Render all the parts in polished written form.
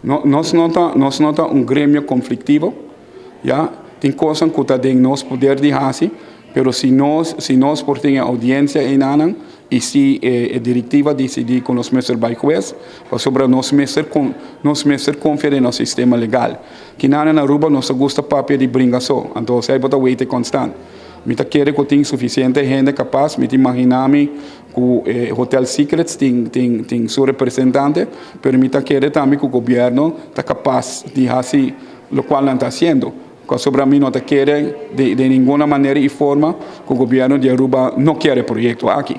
No, nos no ta, nos no ta un gremio konfliktivo, ya. Tin kosnan ku ta den nos poder di hasi, pero si nos por tin e oudiensia einan i si e direktiva disidí ku nos mester bai hues, pasobra nos mester konfia den nos sistema legal. Akinan na Aruba nos gusta papia di bringa so, anto esei bo ta weta constant. Mi ta kere ku tin sufisiente hende kapas, mi ta imaginá mi ku Hotel Secrets tin su representante, pero mi ta kere tambe ku gobièrnu ta kapas di hasi loke nan ta hasiendo. Pasobra mi no ta kere di ningun manera i forma ku gobièrnu di Aruba no ke e proyekto aki.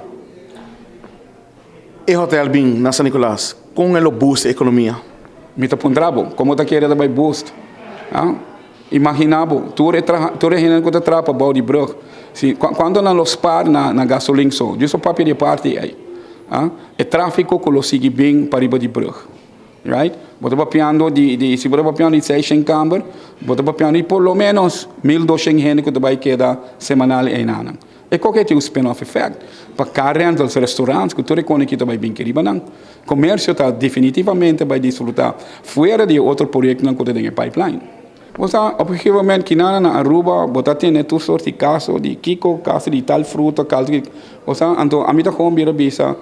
E hotel bin na San Nicolas, kon e lo boost ekonomia? Mi ta puntra bo, kon ta kere bai boost? Ah? Imaginá bo, tur hende ku ta traha bou di brug. Si, kuantu nan lo spar na gasolin so, djis papia di parti ei. Ah? E tráfiko ku lo sigui bin pariba di brug. Right? Bo ta papiando di si bo ta papiando di 600 kamber, bo ta papiando di por lo menos 1200 hende ku ta bai keda semanal einan. I kualke tin un spin-off effect. Pa car rentals, restaurants, ku tur kos ku ta bai bin riba nan. Komersio ta definitivamente bai disfrutá fuera di otro proyektonan ku tin den pipeline. Osea, op een gegeven moment, akinan na Aruba, bo ta tene tur sorto di kaso di kiko, kaso di tal fruta, kaso di. Osea, anto, ami ta gewoon bira bisa,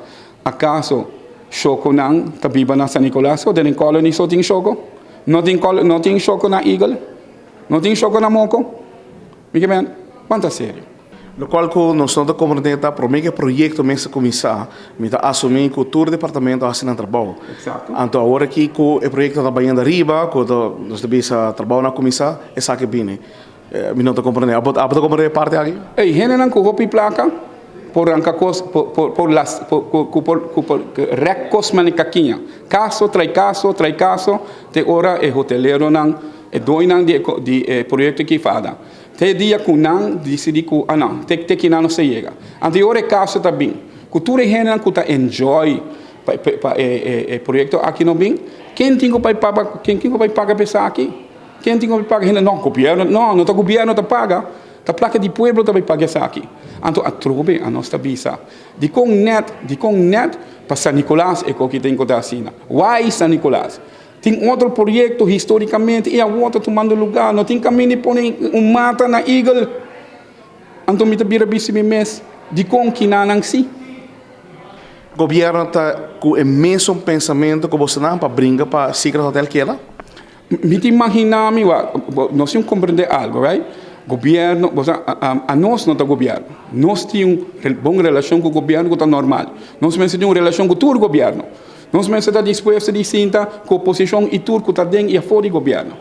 akaso, shokonan ta biba na San Nicolas, o den Colony so tin shoko? No tin shoko na Eagle? No tin shoko na Moko? Mi ke men, ban ta serio. Loke ku nos no ta komprondé ta promé ku e proyekto mes kuminsá, mi ta asumí ku tur departamento a hasi nan trabou. Anto awor aki ku e proyekto ta bayendo ariba, ku nos ta bisa trabou a kuminsá, esaki bini. Mi no ta komprondé. Abo ta komprondé e parti aki? Ei, hendenan ku hopi plaka, por ranka kos, por las, por rek kos manera kakiña. Kaso, trai kaso, trai kaso, te ora e hoteleronan, e doñonan di proyekto aki fada. Te dia ku nan disidí ku, ah no, te akinan nos a yega. Anto ora e kaso ta bin, ku tur e hendenan ku ta enjoy pa e proyekto aki no bin, ken tin ku bai paga, ken tin ku bai paga pa esaki? Ken tin ku bai paga? Hende, no, gobièrnu, no, no ta gobièrnu ta paga, ta plaka di pueblo ta bai paga esaki. Anto atrobe nos ta bisa, di kon net pa San Nicolas e kos aki tin ku ta asina? Why San Nicolas? Tin otro proyekto histórikamente i awor ta tumando lugá. No tin kaminda di pone un mata na Eagle. Anto mi ta bira bisa mi mes, di kon akinan si? Gobièrnu ta ku e mesun pensamentu ku boso pa bringa pa Secret Hotel keda? Mi ta imaginá mi, nos tin ku komprondé algu, right? Gobièrnu, a nos no ta gobièrnu. Nos tin un bon relashon ku gobièrnu ku ta normal. Nos mester tin un relashon ku tur gobièrnu. Nos mester ta dispuesto di sinta ku oposishon i tur ku ta den i afó di gobièrnu.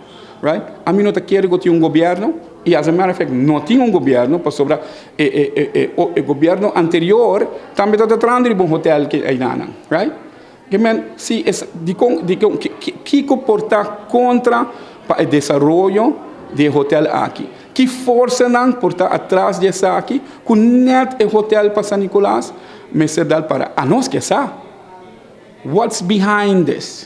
Right? Ami no ta kere ku tin un gobièrnu i, as a matter of fact, no tin un gobièrnu pasobra e gobièrnu anterior tambe ta trahando riba un hotel ku einan, right? Ke men, si es di kon kiko por ta kontra pa e desaroyo di hotel aki? Ki forsanan por ta atras di esaki ku net e hotel pa San Nicolas mester dal para? Anos ke sa. What's behind this?